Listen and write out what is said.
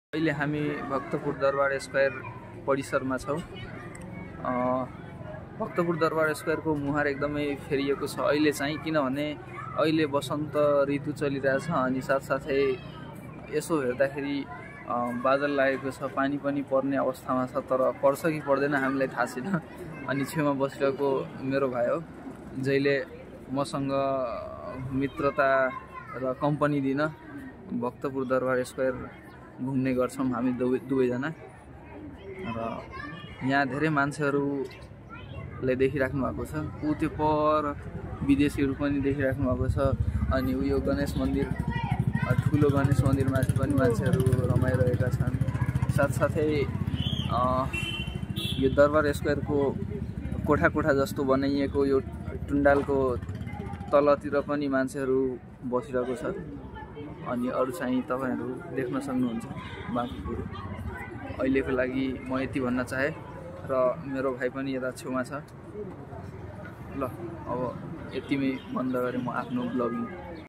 अहिले हामी भक्तपुर दरबार स्क्वायर परिसरमा छौँ। भक्तपुर दरबार स्क्वायरको मुहार एकदमै फेरिएको छ अहिले चाहिँ, किनभने अहिले वसन्त ऋतु चलिरहेछ अनि साथसाथै यसो हेर्दाखेरि बादल लागेको छ, पानी पनि पर्ने अवस्थामा छ, तर पर्छ कि पर्दैन हामीलाई थाहा छैन। अनि छेउमा बसिरहेको मेरो भाइ हो, जहिले मसँग मित्रता र कम्पनी दिन भक्तपुर दरबार स्क्वायर घुम्ने गर्छौँ हामी दुवैजना। र यहाँ धेरै मान्छेहरूले देखिराख्नु भएको छ, ऊ त्यो पर विदेशीहरू पनि देखिराख्नु भएको छ। अनि उयो गणेश मन्दिर, ठुलो गणेश मन्दिरमा पनि मान्छेहरू रमाइरहेका छन्। साथसाथै यो दरबार स्क्वायरको कोठा कोठा जस्तो बनाइएको यो टुण्डालको तलतिर पनि मान्छेहरू बसिरहेको छ। अनि अरू चाहिँ तपाईहरु देख्न सक्नुहुन्छ बाँकी कुरो। अहिलेको लागि म यति भन्न चाहे र मेरो भाइ पनि यता छेउमा छ। ल अब यतिमै बन्द गरे म आफ्नो ब्लगिङ।